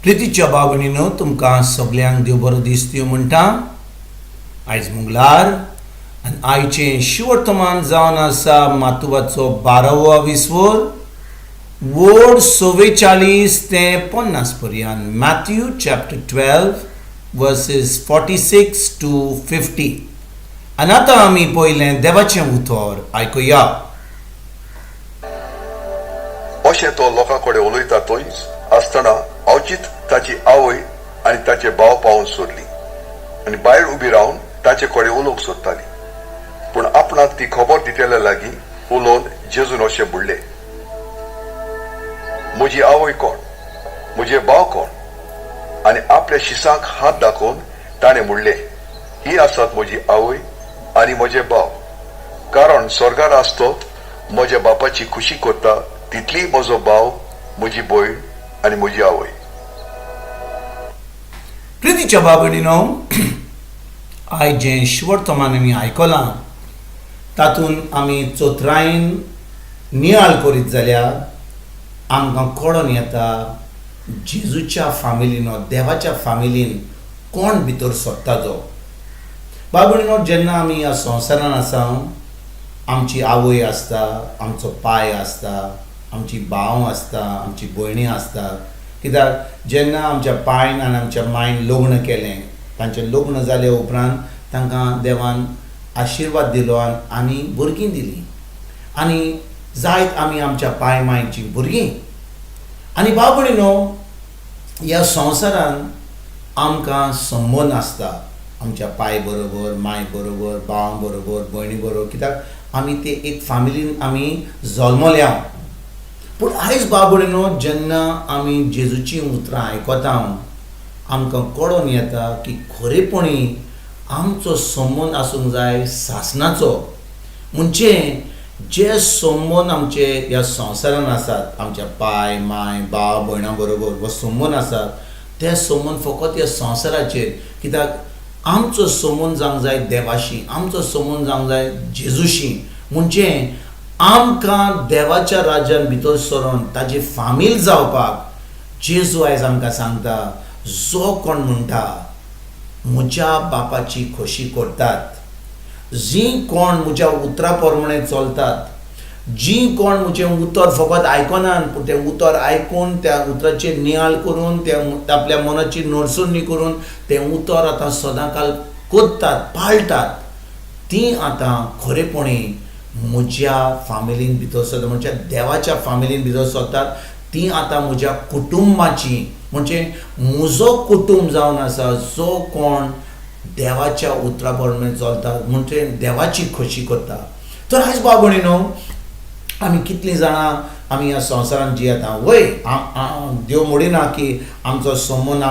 प्रितीच्या भाव-भयणींनो, तुमकां सगल्यांक देव बरो दीस दिवं म्हणटा. आयज मंगळार आनी आयचें शिवर्तमान जावन आसा मातुवाचो बारावो विस्वर, वड 44 ते 50 पर्यंत, Matthew chapter 12 verses 46 to 50. आनी आतां आमी पयलें देवाचें उतर आयकुया. अशें तो लोकां कडेन उलयता थंयच आसतना अवचीत ताची आवय आनी ताचे भाव पावून सोडली आनी भायर उबी रावन ताचे कडेन उलोवंक सोदताली. पूण आपणाक ती खबर दितल्या लागीं उलोवन जेजून अशें म्हणलें, "म्हजी आवय कोण? म्हजे भाव कोण?" आनी आपल्या शिसांक हात दाखोवन ताणें म्हणलें, "ही आसात म्हजी आवय आनी म्हजे भाव. कारण स्वर्गार आसतो म्हज्या बापाची खुशी करता तितली म्हजो भाव, म्हजी भयण आनी म्हजी आवय." प्रितीच्या भाव-भयणींनो, आयज जें शिवर्तमान आमी आयकलां तातूंत आमी चोत्रायेन नियाळ करीत जाल्यार आमकां कळोन येता, जेजूच्या फामिलीन, देवाच्या फामिलीन कोण भितर सोदता तो. भाव-भयणींनो, जेन्ना आमी ह्या संवसारान आसा, आमची आवय आसता, आमचो पाय आसता, आमची भाव आसता, आमची भयणी आसता. कित्याक जेन्ना आमच्या पायन आनी आमच्या मायन लग्न केलें, तांचें लग्न जाले उपरांत तांकां देवान आशिर्वाद दिलो आनी भुरगीं दिलीं आनी जायत आमी आमच्या पाय मायचीं भुरगीं. आनी भाव भयणीनो, ह्या संवसारान आमकां संबंद आसता आमच्या पाय बरोबर, माय बरोबर, भाव बरोबर, भयणी बरोबर, कित्याक आमी ते एक फामिलीन आमी जल्मल्या. पूण आयज भाव भयणीनो, जेन्ना आमी जेजूचीं उतरां आयकता, आमकां कळोन येता की खरेपणी आमचो संबंद आसूंक जाय सासणाचो. म्हणजे जे संबंद आमचे ह्या संवसारान आसात, आमच्या पाय, माय, भाव, भयणां बरोबर हो संबंद आसात, ते संबंद फकत ह्या संवसाराचेर. कित्याक आमचो संबंद जावंक जाय देवाशी, आमचो संबंद जावंक जाय जेजूशी. म्हणजे आमकां देवाच्या राज्यान भितर सरोन ताजी फामील जावपाक जेजू आयज आमकां सांगता, जो कोण म्हणटा म्हज्या बापाची खोशी करतात, जीं कोण म्हज्या उतरा प्रमाणे चलतात, जीं कोण म्हजें उतर फकत आयकनात पूण तें उतर आयकून त्या उतराचेर नियाळ करून, त्या आपल्या मनाची नरसुणी करून तें उतर आतां सदांकाल करतात, पाळटात, तीं आतां खरेपणी म्हज्या फामिलीन भितर सरता, म्हणजे देवाच्या फामिलीन भितर सरतात. तीं आतां म्हज्या कुटुंबाची, म्हणजे म्हजो कुटुंब जावन आसा जो कोण देवाच्या उतरा प्रमाणे चलता, म्हणजे देवाची खोशी करता. तर आयज भाव भयणीनो, आमी कितलीं जाणां आमी ह्या संवसारांत जियेता? वय, देव म्हणिना की आमचो संबंद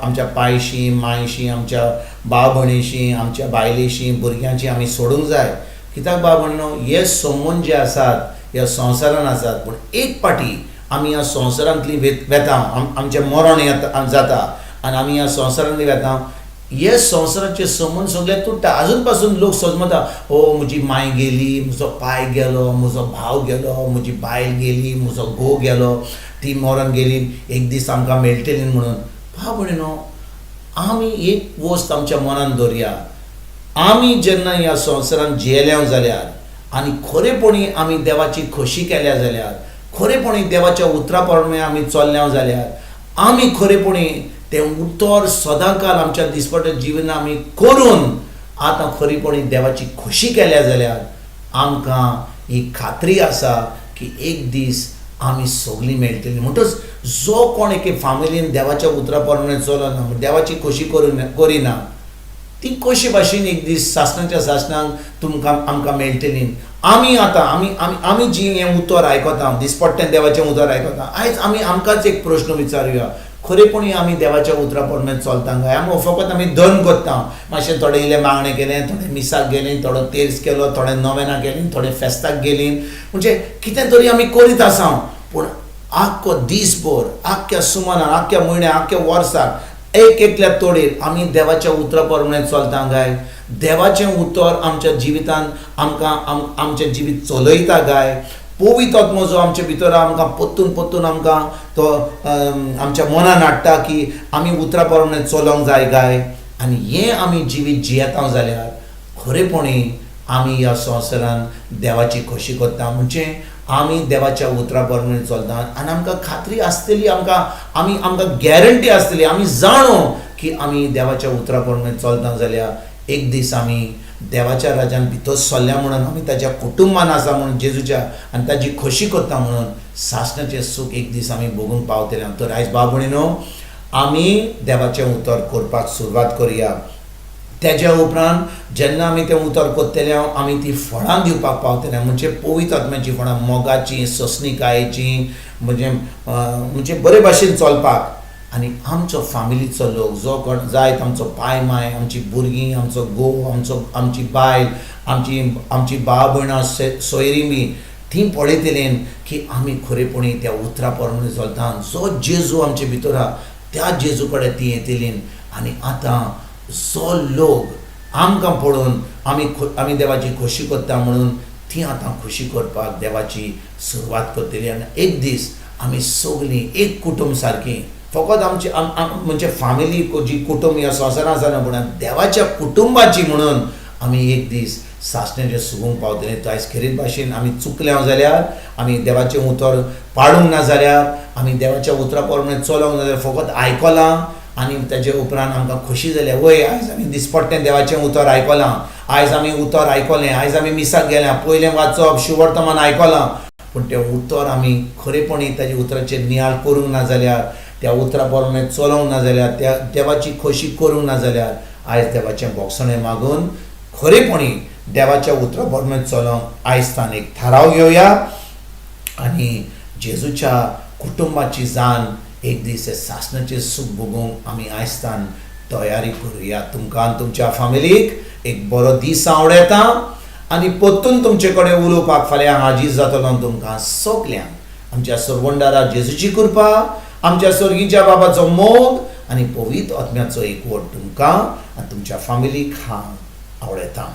आमच्या पायशी, मायशी, आमच्या भाव भयणीशी, आमच्या बायलेशी, भुरग्यांची आमी सोडूंक जाय. कित्याक भाव भयणीनो, हे संबंद जे आसात ह्या संवसारान आसात, पूण एक पाटी आमी ह्या संवसारांतली वेता, आमचें मरण येता जाता आनी आमी ह्या संवसारांतली वेता, हे संवसाराचे संबंद सगळे तुट्टा. आजून पासून लोक सजमता, ओ म्हजी माय गेली, म्हजो पाय गेलो, म्हजो भाव गेलो, म्हजी बायल गेली, म्हजो घोव गेलो, ती मरण गेली, एक दीस आमकां मेळटली म्हणून. भाव भयणीनो, आमी एक वस्त आमच्या मनान दवरया. आमी जेन्ना ह्या संवसारान जियेल्या जाल्यार आनी खरेपणी आमी देवाची खोशी केल्या जाल्यार, खरेपणी देवाच्या उतरा प्रमाणे आमी चल्ल्या जाल्यार, आमी खरेपणी तें उतर सदांकाल आमच्या दिसपट्ट्या जिवनान आमी करून आतां खरेपणी देवाची खोशी केल्या जाल्यार आमकां ही खात्री आसा की एक दीस आमी सगळीं मेळटलीं. म्हणटच जो कोण एके फामिलीन देवाच्या उतरा प्रमाणे चलना, देवाची खोशी करून करिना, ती कशे भाशेन एक दीस सासणाच्या सासणाक तुमकां आमकां मेळटली? आमी आतां आमी आमी आमी जी हें उतर आयकता, दिसपट्टें देवाचें उतर आयकता, आयज आमी आमकांच एक प्रश्न विचारुया, खरेपणी आमी देवाच्या उतरा प्रमाणे चलता काय आमी फकत आमी धर्म करता? मातशें थोडें इल्लें मागणें केलें, थोडें मिसाक गेलीं, थोडो तेर्स केलो, थोडें नोवेनां केलीं, थोडें फेस्ताक गेलीं, म्हणजे कितें तरी आमी करीत आसा. पूण आख्खो दीसभर, आख्ख्या सुमानान, आख्ख्या म्हयन्याक, आख्ख्या वर्साक एक एकल्या तोडीर आमी देवाच्या उतरा प्रमाणे चलता काय? देवाचें उतर आमच्या जिवितान आमकां आमचें जिवीत चलयता काय? पवित्र आत्मो जो आमचे भितर आमकां परतून परतून आमकां तो आमच्या मनान हाडटा की आमी उतरां प्रमाणे चलोवंक जाय गाय. आनी हें आमी जिवीत जियेता जाल्यार खरेपणी आमी ह्या संवसारान देवाची खोशी करता, म्हणजे आमी देवाच्या उतरां प्रमाणे चलता आनी आमकां खात्री आसतली, आमकां आमी आमकां गॅरंटी आसतली, आमी जाणो की आमी देवाच्या उतरां प्रमाणे चलता जाल्यार एक दीस आमी देवाच्या राज्यान भितर सरल्या म्हणून, आमी ताच्या कुटुंबान आसा म्हणून जेजूच्या आनी ताजी खोशी करता म्हणून सासणाचें सूख एक दीस आमी भोगूंक पावतले. तर आयज भाव भयणीनो आमी देवाचें उतर करपाक सुरवात करुया. तेज्या उपरांत जेन्ना आमी तें उतर करतले आमी ती फळां दिवपाक पावतले, म्हणजे पवित्र आत्म्याचीं फळां, मोगाचीं, सोंसणिकायेचीं, म्हणजे म्हणजे बरे भाशेन चलपाक. आनी आमचो फामिलीचो लोक जो कोण जायत, आमचो पाय माय, आमची भुरगीं, आमचो घोव, आमचो आमची बायल, आमची आमची भाव भयणां, सोयरीं बी तीं पळयतलीं की आमी खरेपणी त्या उतरा प्रमाणे चलता. जो जेजू आमचे भितर आहा त्या जेजू कडेन तीं येतलीं. आनी आतां जो लोक आमकां पळोवन आमी आमी देवाची खोशी करता म्हणून तीं आतां खोशी करपाक देवाची सुरवात करतली. आनी एक दीस आमी सगलीं एक कुटुंब सारकीं, फकत आमची म्हणजे फामिली जी कुटुंब ह्या संवसारांत आसा पूण देवाच्या कुटुंबाची म्हणून आमी एक दीस सासण्याचें सुगूंक पावतले. तो आयज खेरीत भाशेन आमी चुकले जाल्यार, आमी देवाचें उतर पाळूंक ना जाल्यार, आमी देवाच्या उतरा प्रमाणे चलोवंक ना जाल्यार, फकत आयकलां आनी ताजे उपरांत आमकां खोशी जाल्या, वय आयज आमी दिसपट्टें देवाचें उतर आयकलां, आयज आमी उतर आयकलें, आयज आमी मिसाक गेल्या, पयलें वाचप शुवर्तमान आयकलां, पूण तें उतर आमी खरेपणी ताजे उतराचेर नियाळ करूंक ना जाल्यार, त्या उतरा प्रमाणे चलोवंक ना जाल्यार, त्या देवाची खोशी करूंक ना जाल्यार आयज देवाचें भोगसणें मागून खरेपणी देवाच्या उतरा प्रमाणे चलोवंक आयज तान एक थाराव घेवया आनी जेजूच्या कुटुंबाची जाण एक दीस सासणाचें सूख भोगूंक आमी आयज तान तयारी करुया. तुमकां आनी तुमच्या फामिलीक एक बरो दीस आवडयता आनी परतून तुमचे कडेन उलोवपाक फाल्यां हाजीर जातलो. तुमकां सगल्यांक आमच्या सरवंडारा जेजूची कृपा, आमच्या स्वर्गीच्या बाबाचो मोग आनी पवित्र आत्म्याचो एकवट तुमकां आनी तुमच्या फामिलीक हांव आवडयता.